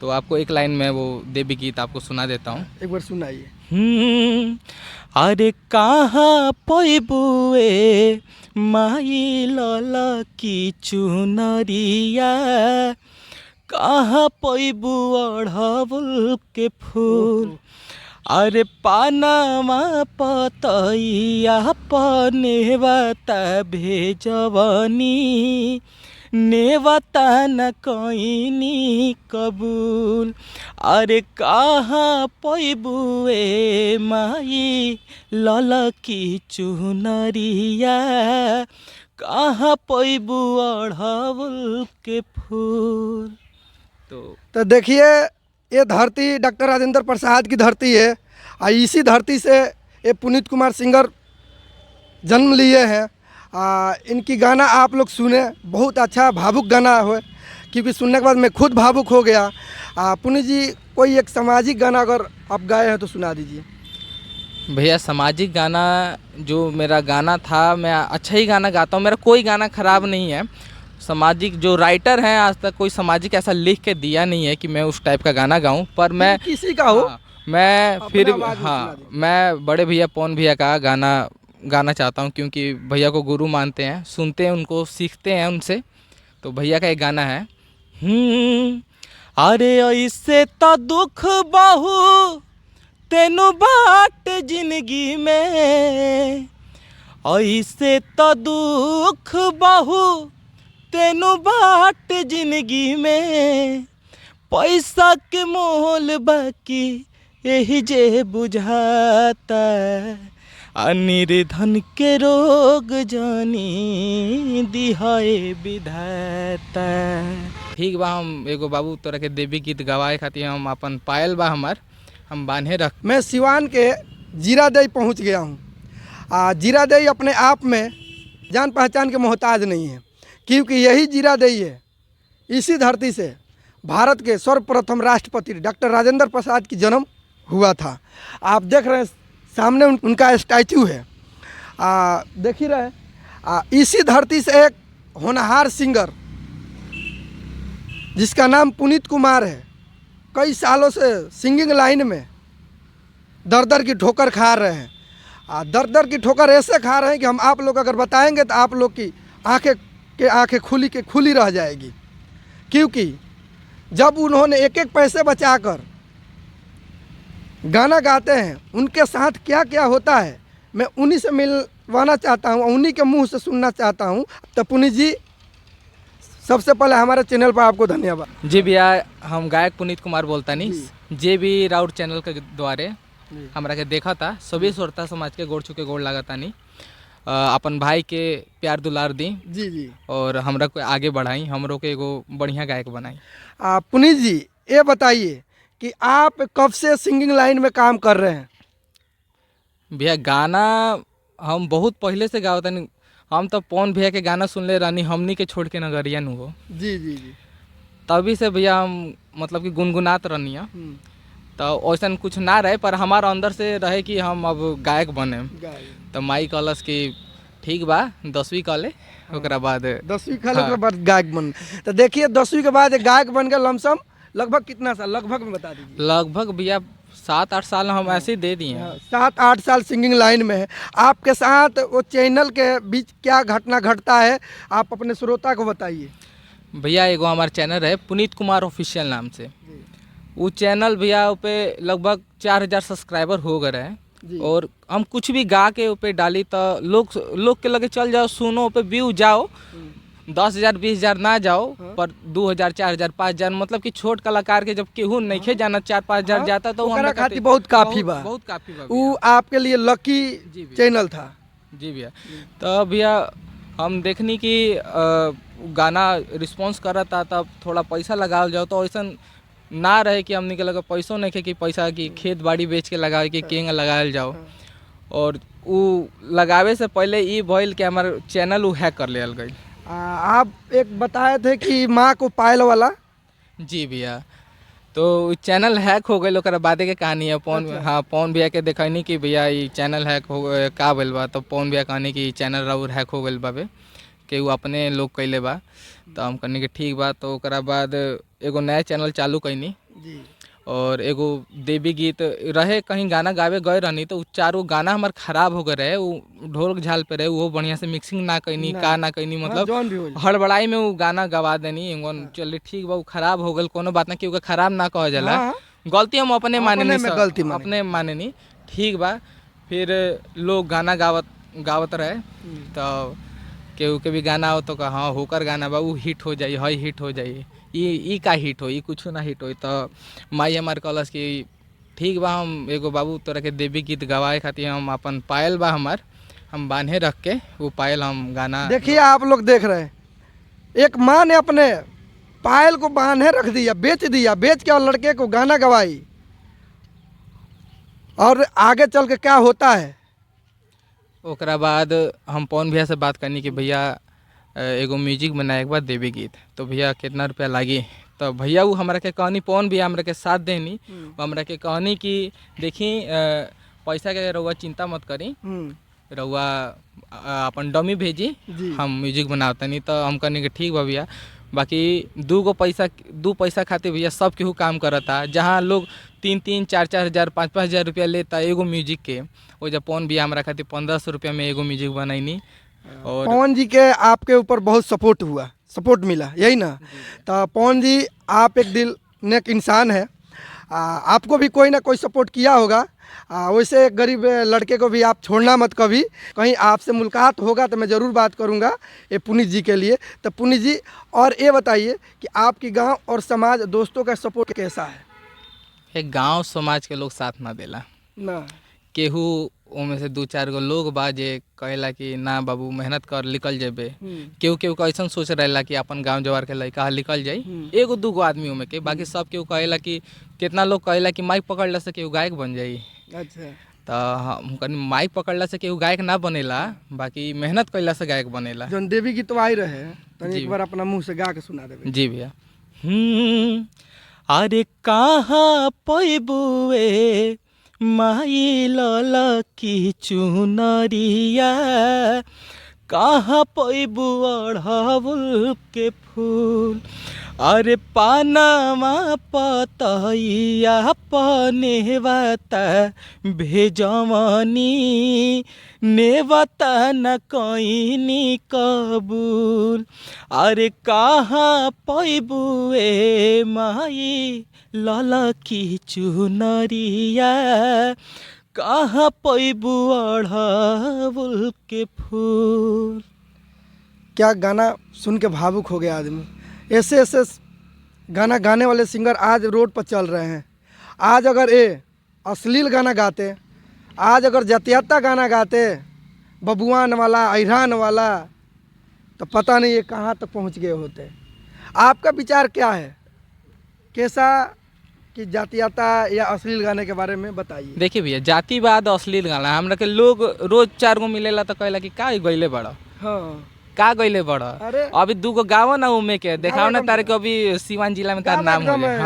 तो आपको एक लाइन में वो देवी गीत आपको सुना देता हूँ। एक बार सुनाइए। अरे कहाँ पैबुए माई लल की चुनरिया, कहाँ पैबु अढ़बुल के फूल, अरे पानामा पतैया पनेवता भेजवनी, नेवता न कैनी कबूल, अरे कहाँ पैबुए माई ललकी चुनरिया, कहाँ पैबु अढ़बुल के फूल। तो देखिए, ये धरती डॉक्टर राजेंद्र प्रसाद की धरती है और इसी धरती से ये पुनीत कुमार सिंगर जन्म लिए हैं। इनकी गाना आप लोग सुने, बहुत अच्छा भावुक गाना है, क्योंकि सुनने के बाद मैं खुद भावुक हो गया। पुनीत जी, कोई एक सामाजिक गाना अगर आप गाए हैं तो सुना दीजिए। भैया, सामाजिक गाना जो मेरा गाना था, मैं अच्छा ही गाना गाता हूँ, मेरा कोई गाना ख़राब नहीं है। सामाजिक जो राइटर हैं, आज तक कोई सामाजिक ऐसा लिख के दिया नहीं है कि मैं उस टाइप का गाना गाऊँ, पर मैं किसी का हो, हाँ, मैं अपना फिर आवाज़ में हाँ, सुना दीजिए। मैं बड़े भैया पवन भैया का गाना गाना चाहता हूँ, क्योंकि भैया को गुरु मानते हैं, सुनते हैं उनको, सीखते हैं उनसे। तो भैया का एक गाना है। अरे ऐसे तो दुख बहु तेनु बाट जिंदगी में, ऐसे तो दुख बहु तेनु बाट जिंदगी में, पैसा के मोल बाकी यही जे बुझाता, आ निर्धन के रोग जानी दिहाए विधाता। ठीक बा, हम एगो बाबू तोरा के देवी गीत गवाए खातिर हम अपन पायल बा हमार हम बान्हे रख। मैं सिवान के जीरादेई पहुंच गया हूं। जीरादेई अपने आप में जान पहचान के मोहताज नहीं है, क्योंकि यही जीरादेई है, इसी धरती से भारत के सर्वप्रथम राष्ट्रपति डॉक्टर राजेंद्र प्रसाद की जन्म हुआ था। आप देख रहे हैं सामने उनका स्टैचू है, देख ही रहे हैं। इसी धरती से एक होनहार सिंगर जिसका नाम पुनीत कुमार है, कई सालों से सिंगिंग लाइन में दर दर की ठोकर खा रहे हैं। दर दर की ठोकर ऐसे खा रहे हैं कि हम आप लोग अगर बताएंगे तो आप लोग की आंखें के आंखें खुली के खुली रह जाएगी, क्योंकि जब उन्होंने एक एक पैसे बचाकर गाना गाते हैं, उनके साथ क्या क्या होता है, मैं उन्हीं से मिलवाना चाहता हूँ, उन्हीं के मुंह से सुनना चाहता हूँ। तो पुनीत जी, सबसे पहले हमारे चैनल पर आपको धन्यवाद। जी भैया, हम गायक पुनीत कुमार बोलता नहीं, जे भी राउर चैनल के द्वारे हमरा के देखा था, सभी श्रोता समाज के गोड़ छू के गोड़ लागता नहीं, अपन भाई के प्यार दुलार दी जी जी और हमरा को आगे बढ़ाई, हमरो के एगो बढ़िया गायक बनाई। पुनीत जी, ये बताइए कि आप कब से सिंगिंग लाइन में काम कर रहे हैं? भैया, गाना हम बहुत पहले से गावत नहीं, हम तो पवन भैया के गाना सुनले रहनी, हमनी के छोड़ के नगरिया नु हो। जी जी जी तभी से भैया हम मतलब कि गुनगुनात रहनी है। तो ऐसा कुछ ना रहे, पर हमारा अंदर से रहे कि हम अब गायक बने। तो माई कहलस कि ठीक बा, 10वीं कले, ओकरा बाद 10वीं खाली, ओकरा बाद गायक बन। तो देखिए, 10वीं के बाद गायक बन गए लमसम लगभग कितना साल, लगभग में बता दीजिए। लगभग भैया 7-8 साल हम ऐसे ही दे दिए हैं। 7-8 साल सिंगिंग लाइन में है। आपके साथ वो चैनल के बीच क्या घटना घटता है, आप अपने श्रोता को बताइए। भैया, एगो हमार चैनल है पुनीत कुमार ऑफिशियल नाम से। वो चैनल भैया पे लगभग 4000 सब्सक्राइबर हो गए हैं और हम कुछ भी गा के पे डाली तो लोग के लगे चल जाओ, सुनो, पे व्यू जाओ 10,000 20,000 ना जाओ। हाँ। पर 2,000 4,000 5,000, मतलब कि छोट कलाकार के जब केहू नहीं जाना, 4-5 हजार जाता तो ओकरा खातिर बहुत काफी बा। बहुत काफी बा। वो आपके लिए लकी जी भैया। चैनल था। जी भैया, तो भैया हम देखनी कि गाना रिस्पॉन्स करता तब थोड़ा पैसा लगावल जाओ, तो ऐसा ना रहे कि हमनी के लगे पैसों नहीं खे कि पैसा कि खेत बाड़ी बेच के लगावे कि केंग लगावल जाओ। और उ लगावे से पहले ई भइल कि हमार चैनल उ हैक कर लियल गई। आप एक बताए थे कि माँ को पायल वाला। जी भैया, तो चैनल हैक हो गई, ओकरा बादे के कहानी है। पवन हाँ, पवन भैया के देखैनी कि भैया ई चैनल हैक हो का भइल बा, तो पवन भैया कहनी कि चैनल राउर हैक हो गइल बाबे, के उ अपने लोग कैले बा। तो हम कहनी कि ठीक बा। तो ओकरा बाद एगो नया चैनल चालू कैनी। जी। और एगो देवी गीत रहे, कहीं गाना गावे गए रहनी तो उ चार गो गाना हमार खराब हो गए रहे, उ ढोल झाल पे रहे, वो बढ़िया से मिक्सिंग ना कैनी का ना कैनी, मतलब जौन भी होई। हड़बड़ाई में उ गाना गवा देनी। एंगन चली ठीक बा, उ खराब हो गल, कोनो बात ना, कि ओके खराब ना कहल जाला। हाँ। गलती हम अपने मानेनी अपने में गलती मानेनी। अपने मानेनी, ठीक बा। फिर लोग गाना गावत गावत रहे तो केहू के भी गाना हो तो कहा हाँ होकर गाना बा, उ हिट हो जाई, हई हिट हो जाई, ई ई का हिट हो, ई कुछ ना हिट होई। तो माई हमार कहलस कि ठीक बा, हम एगो बाबू तोरा के देवी गीत गवाए खातिर हम अपन पायल बा हमार, हम बांधे रख के वो पायल हम गाना। देखिए आप लोग देख रहे हैं, एक माँ ने अपने पायल को बांधे रख दिया, बेच दिया, बेच के और लड़के को गाना गवाई, और आगे चल के क्या होता है। ओकरा बाद हम पवन भैया से बात करनी कि भैया एगो म्यूजिक बनाए के बाद देवी गीत, तो भैया कितना रुपया लागी। तो भैया वो हमरा के कहनी, पवन भैया हमरा के साथ देनी, वो हमरा के कहनी कि देखी पैसा के रउआ चिंता मत करी, रउआ अपन डमी भेजी, जी। हम म्यूजिक बनावतनी। तो हम कहनी कि ठीक बा भैया, बाकी दू गो पैसा, दू पैसा खातिर भैया सब केहू काम करता, जहाँ लोग 3-3, 4-4 हज़ार, 5-5 हज़ार रुपया लेता एगो म्यूजिक के, वो जब पवन भैया हमरा खातिर 1500 रुपया में एगो म्यूजिक बनैनी। और पवन जी के आपके ऊपर बहुत सपोर्ट हुआ, सपोर्ट मिला, यही ना। तो पवन जी आप एक दिल नेक इंसान है, आपको भी कोई ना कोई सपोर्ट किया होगा। वैसे एक गरीब लड़के को भी आप छोड़ना मत कभी, कहीं आपसे मुलाकात होगा तो मैं ज़रूर बात करूंगा ये पुनीत जी के लिए। तो पुनीत जी और ये बताइए कि आपकी गांव और समाज दोस्तों का सपोर्ट कैसा है। एक गांव समाज के लोग साथ ना देला ना केहू, ओमे से 2-4 गो लोग बा जे कहेला कि ना बाबू मेहनत कर निकल जेबे। केहू केहू के ऐसन सोच रहेला कि अपन गांव जवार के लड़का ह निकल जाई, एगो दूगो आदमी ओमे के, बाकी सब केहू कहेला कि कितना लोग कहेला कि माइक पकड़ला से केहू गायक बन जाई। अच्छा। तो हम कहनी माइक पकड़ला से केहू गायक ना बनेला, बाकी मेहनत कइला से गायक बनेला। जौन देवी गीत आई रहे तनी जी। एक बार अपना मुंह से गा के सुना देवे। जी भैया। अरे कहाँ पैबुए माई ललकी चुनरिया, कहाँ पैबु अढ़उल के फूल, अरे पानामा पतैया पनेवता भेजवनी, नेवता न कइनी कबूल, अरे कहाँ पैबुए माई ललकी चुनरिया, कहाँ पैबु अढ़उल के फूल। क्या गाना सुन के भावुक हो गया आदमी। ऐसे ऐसे गाना गाने वाले सिंगर आज रोड पर चल रहे हैं। आज अगर ये अश्लील गाना गाते, आज अगर जातीयता गाना गाते, बबुआन वाला, ऐरान वाला, तो पता नहीं ये कहाँ तक पहुँच गए होते। आपका विचार क्या है, कैसा कि जातीयता या अश्लील गाने के बारे में बताइए। देखिए भैया, जातिवाद अश्लील गाना हमरा के लोग रोज 4 गो मिलेला तो कहेला कि का गइले बड़ा, हाँ का गइले बड़ा, अरे अभी 2 गो गावो ना उमे के देखाओ ना तारे के, अभी सिवान जिला में तार नाम हो जाए।